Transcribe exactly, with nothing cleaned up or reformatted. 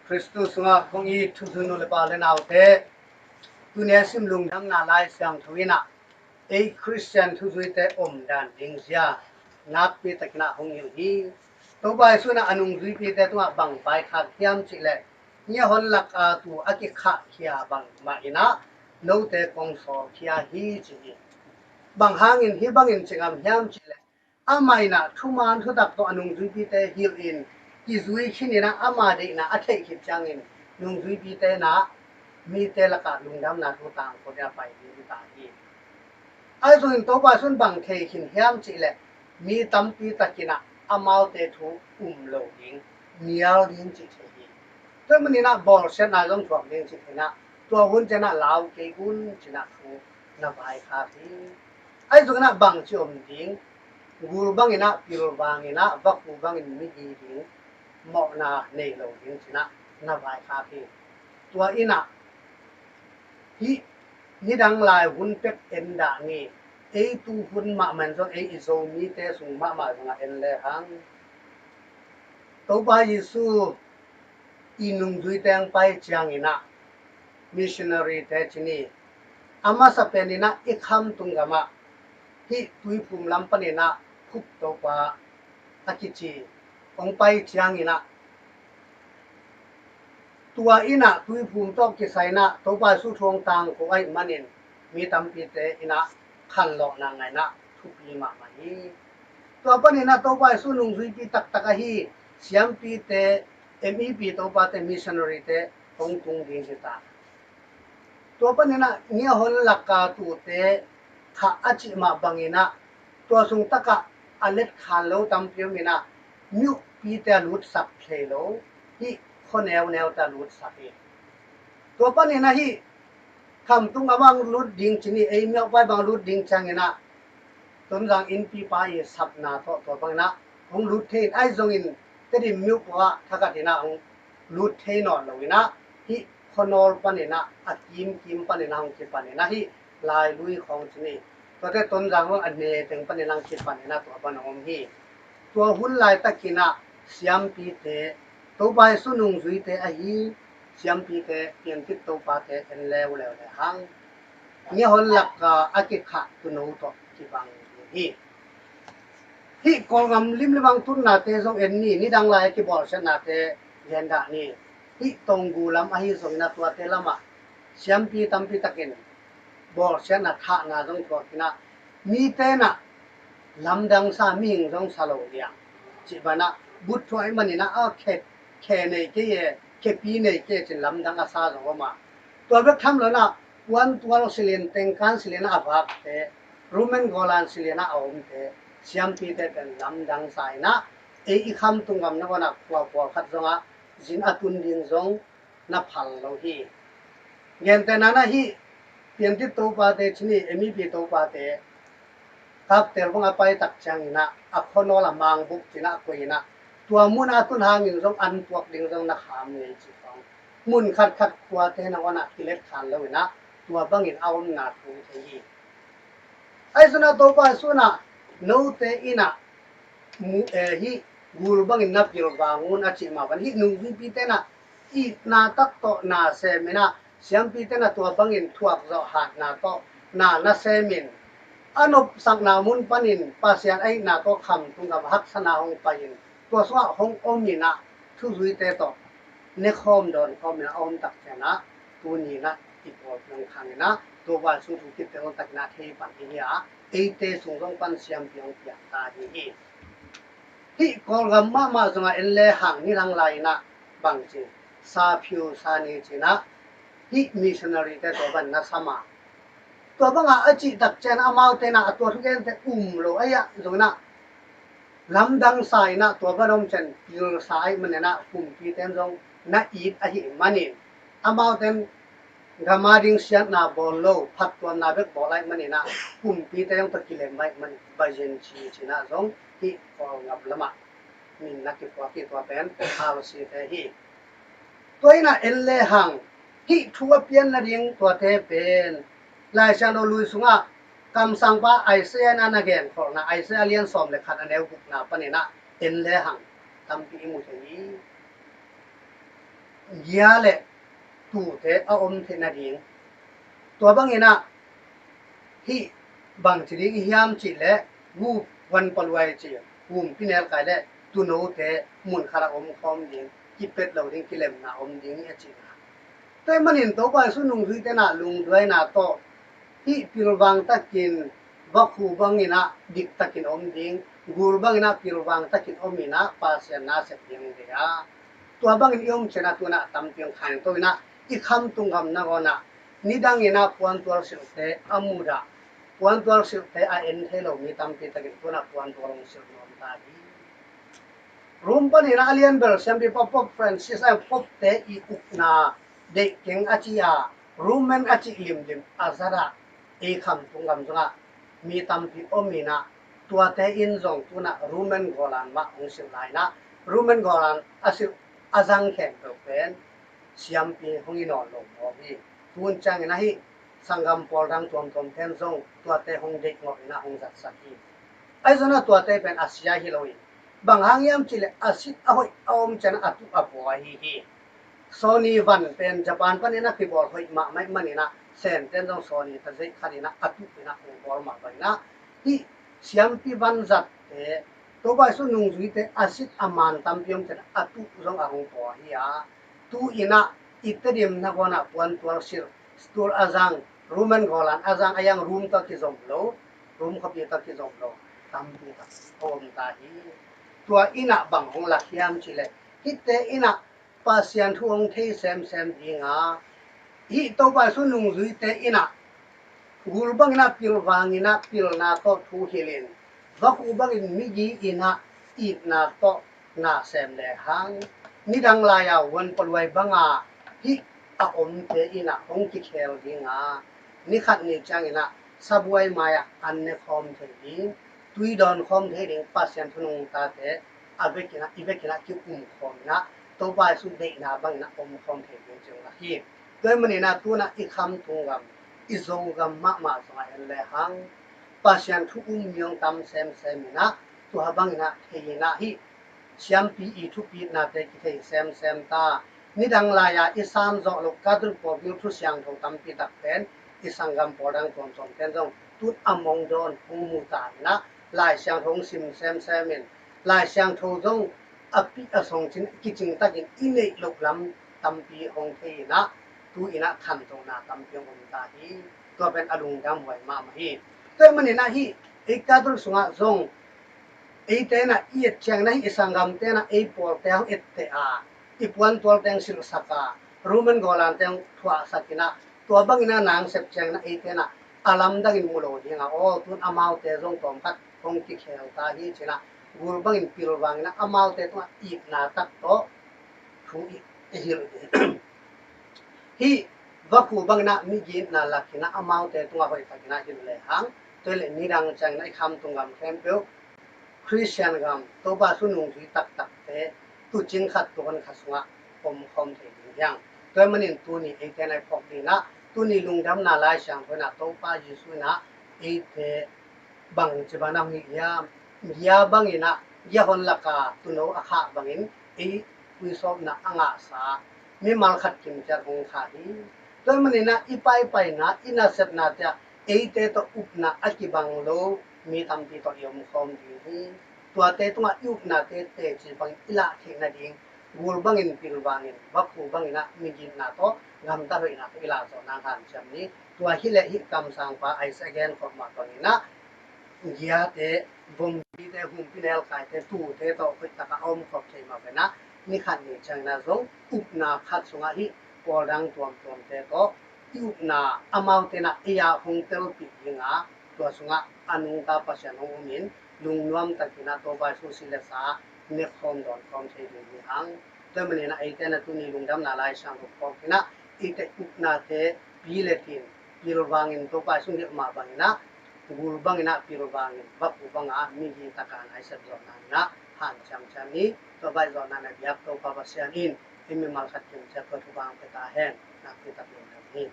Khristu sungah kong it thuzui nu le pa le naute, tuni a sim lungdamna Lai Siangtho in ah ei Khristian thuzuite omdan ding zia nakpi takin ah hong hilh hi. Topa Jesu in ah a nungzuipite tungah bang vaikhak hiam cihleh, ngiahon laka tu a kikhahkhia bangmah in ah note kong sawlkhia hi ci hi. Bang hangin hih bangin ci ngam hiam cihleh, amah in ah thuman thutak tawh a nungzuipite hilh in kizui khin in ah ama deihna a theih khit ciangin nungzuipite in ah mite lakah lungdamna thu tangko ding a pai ding ta hi. Ahi zongin Topa Jesu in bang thei khin hiam cihleh, mi tampi takin ah amaute thu um lo ding, nial ding cih thei hi. Tua manin ah bawlsiatna zong thuak ding cih thei in ah, tua hun ciang ah lau kei un ci-in ah thu na vaikhak hi. Ahi zongin ah bangci om ding, gul bangin ah pilvang in ah vakhu bangin mihi ding, mawhna nei lo ding ci-in ah na vaikhak hi. Tua in ah hih nidang lai hun pek en dah ni. Ei tu hun mahmah in zong ei i Zomite sung mahmah zongah en lehang, Topa Jesu i nungzuite hong pai ciangin ah missionary-te ci ni. A masa pen in ah i khamtung gamah hih Tuiphum lam panin ah Cook Topa a kici hong pai ciangin ah, tua in ah Tuiphum tawh kisai in ah Topa Jesu thu hong tangko ahih manin mi tampite in ah khanlawhna ngah in ah thupi mahmah hi. Tua panin ah Topa Jesu nungzuipi taktak ahi siampite, M E P Topate, missionary-te hong tung ding hi ta. Tua panin ah ngiahon laka tute khah a cih mah bangin ah tua sung takah a letkhan lo tampi om in ah, myopite a lutsak thei lo, hih khuaneuneute a lutsak hi. Tua panin ah hih khamtung a bang lut ding ci ni, ei myopai bang lut ding ciangin ah Tonzang innpipa i sapna tawh tua bangin ah hong lut thei in, ahi zongin Tedim myopua thakhat in ah hong lut thei nawn lo in ah, hih khuanawl panin ah, a kimkim panin ah hong kipan in ah, hih Lailui khawng ci ni, tuate Tonzang hong a ne teng panin ah hong kipan in ah tua pan hong om hi. Tua hun laitakin ah siampite, Topa Jesu nungzuite ahi siampite, Piantit Topate en leuleu lehang, ngiahon laka a kikhah tuuno tawh kibang ding hi. Hih Kawlgam limlim ah tutnate zong en ni, nidang lai a kibawlsiatnate gen dah ni. Hih Taungoo lam ahi zongin ah tuate lamah siampi tampi takin bawlsiatna thahna zong thuak in ah, mite in ah lamdang sa, mihing zong sa lo liang cih banah, but thuah ahih manin ah, a khe, khe nei kei e, khepi nei kei e ci-in lamdang a sa zong om a, tua bek tham lo in ah puantual silin, tengkan silin ah a vakte, Roman golan silin ah a omte, siampite pen lamdang sa in ah, ei i khamtung gam nangawn ah khua pawlkhat zongah zin a tun ding zong na phal lo hi. Gentehna in ah hih Piantit Topate ci ni, M E P Topate, Kaptel bang a pai tak ciangin ah a khuanawl a Mangbuk ci-in ah a koih in ah, tua mun a tun hangin zong an puak ding zong na kham ngei ci khawng, mun khatkhat khuate nangawn ah kiletkhan lo in ah tua bangin a omna thu thei hi. Ahi zongin ah Topa Jesu in ah note in ah mu, eh, hih gul bangin na pilvang un a cih mah bangin, hih nungzuipite in ah itna tak tawh na sem in ah, siampite in ah tua bangin thuak zawh hatna tawh na na sem in, a nopsakna mun panin Pasian a itna tawh khamtung gam haksatna hong pai in, tua sungah hong om in ah thuzuite tawh nekhawm dawnkhawm in ah a om tak ciangin ah, tuni in ah i pawlpi hong khang in ah Topa Jesu thu kitel takin ah thei pan i hi a, eite sung zong pan siampi hong piang ta ding hi. Hih Kawlgam mahmah zongah en lehang, nidang lai in ah bangci, Sa Phiu Sa Ni ci-in ah hih missionary-te tua bang na sam a, tua bangah a cih tak ciang amaute in ah a tua thugente um lo ahih zongin ah, lamdang sa in ah tua bang om ciang pil sa ahih manin ah kumpite in zong na it ahih manin, amaute in gam a ding siatna bawl lo, phattuamna bek bawl ahih manin ah, kumpite zong tawh kilem ahih manin, Bajen ci ci-in ah zong hih Kawlgam lamah min na kiphuak hi. Tua pen R C te hi. Tua in ah en lehang, hih thu a pian nading tuate pen Lai Siangtho Lui sungah kamsangpa Isaiah in ah na genkholhna, Isaiah a lian sawm le khat, a neu gukna panin ah en lehang tampi i mu thei hi. gia le tuute a om theih nading. Tua bangin ah hih bangci ding i hiam cih leh, gu, van paluai ci, humpi nelkai le tuunote mun khat ah om khawm ding, kipet lo ding, kilemna om ding hi a cihna. Tua ahih manin Topa Jesu nungzuite in ah lungduaina tawh hih pilvang takin vakhu bangin ah diktakin om ding, gul bangin ah pilvang takin om in ah Pasian na sep ding hi a. Tua bangin i om ciangin ah tu-in ah tampi hong khangto in ah i khamtung gam nangawn ah nidangin ah puantual silhte a mudah, puantual silhte a en thei lo mi tampi takin tu-in ah puantual hong silh nuam ta hi. Rome panin ah a lianbel siampipa Pope Francis a, Pope-te i ukna deih keng a ci a, Roman a cih limlim a zat ah, ei khamtung gam zongah mi tampi om in ah, tuate in zong tu-in ah Roman gawlan mah hong silh lai in ah, Roman gawlan a silh a zang khempeuh pen siampi hong hi nawn lo mawk hi. Tu-in ciangin ah hih sanggam pawl dang tuamtuamte in zong tuate hong deih ngawh in ah hong zatsak hi. Ahi zongin ah tuate pen a sia hi lo hi. Bang hang hiam cih leh a sit a hoih a om ciangin ah a tuh a bawl ahi hi. Sony van pen Japan panin ah kibawl hoih mahmah ahih manin ah Sente in zong Sony tazeih khat in ah a tuh in ah hong bawl mah bangin ah hih siampi vanzatte, Topa Jesu nungzuite a sit a man tampi om ciangin ah a tuh zong a hong bawl hi a. Tu-in ah i Tedim nangawn ah puantual silh, stool a zang, Roman gawlan a zang, a yang Rome tawh kizom lo, Rome khuapi tawh kizom lo tampi tak a om ta hi. Tua in ah bang hong lak hiam cih leh, hihte in ah Pasian thu hong thei semsem ding a, hih Topa Jesu nungzuite in ah gul bangin ah pilvang in ah pilna tawh thu hilh in, vakhu bangin migi in ah itna tawh na sem lehang, nidang lai-a van paluai banga hih a omte in ah hong kikhel ding a, ni khat ni ciangin ah sabuai mai-ah an ne khawm thei ding, tui dawn khawm thei ding Pasian thu nungtate a vekin ah, i vekin ah ki-um khawm in ah Topa Jesu deihna bangin ah om khawm thei ding ci hong lak hi. Tua ahih manin ah tu-in ah i khamtung gam, i Zogam mahmah zong ah en lehang, Pasian thu um mi hong tam semsem in ah, tua bangin ah thei in ah hih siampi i thupitnate kithei semsem ta. Nidang lai-a i san zawh loh Catholic pawl gil thu siangtho tampi tak pen i sanggam pawl dang tuamtuamte in zong tu-in a mong dawn hong mu ta in ah, Lai Siangtho hong sim semsem in, Lai Siangtho zong a pih a song cin kicing takin i neih loh lam tampi hong thei in ah, tu-in ah khantohna tampi hong om ta hi. Tua pen a lungdam huai mahmah hi. Tua ahih manin ah hih ei Catholic sungah zong eite in ah i et ciangin ah hih i sanggamte in ah ei pawlte hong etteh a, i puantualte hong silhsak a, Roman gawlante hong thuahsak in ah, tua bangin ah na hong sep ciangin ah eite in ah a lamdangin mu lo ding a, aw, tu-in amaute zong tawmkhat hong kikhel ta hi ci-in ah, gul bangin pilvang in ah amaute tungah itna tak tawh thu i, i hilh ding. Hih vakhu bangin ah migi itna lak in ah amaute tungah hoih takin ah hilh lehang, tua hi leh nidang ciangin ah i khamtung gam khempeuh Khristian gam, Topa Jesu nungzui taktakte tuucing khat, tuuhon khat sungah om khawm thei ding hi hang. Tua ahih manin tuni eite in ah i phawk ding in ah, tuni lungdamna Lai Siangtho in ah Topa Jesu in ah eite bangci bangin ah hong hilh hiam, gia bangin ah, gia hon laka tuuno a khah bangin ei tuisawpna a ngahsa mimal khat kimciat hong khah hi. Tua ahih manin ah i paipaina, i nasepnate ah eite tawh upna a kibang lo mi tampi tawh i om khawm ding hi. Tuate tungah i upnate teci bangin i lah theih nading, gul bangin pilvangin, vakhu bangin ah migi itna tawh, gamtat hoihna tawh i lah zawh nang hanciam ni. Tua hi leh hih kamsangpa Isaiah a gen khawm mah bangin ah, giate, vomte, humpi nelkaite, tuute tawh hoih takin a om khawm thei mah bangin ah, ni khat ni ciangin ah zong upna khat sungah hih pawl dang tuamtuamte tawh i upna, amaute in ah ei-a hong telpih ding a, tua sungah a nungta Pasian hong um in, lungnuam takin ah Topa Jesu si le sa ne khawm dawn khawm thei ding hi hang. Tua ahih manin ah eite in ah tuni lungdamna Lai Siangtho phawk in ah, eite upnate pi le tin pilvangin, Topa Jesu hilh mah bangin ah, gul bangin ah pilvangin, vakhu bangin ah migi takin ah i sep zawh nang in ah hanciam ciat ni. Tua bang zawhna in ah biak Topa Pasian in ei mimal khat kimciat tawh thupha hong pia ta hen. Nakpi takin lungdam hi.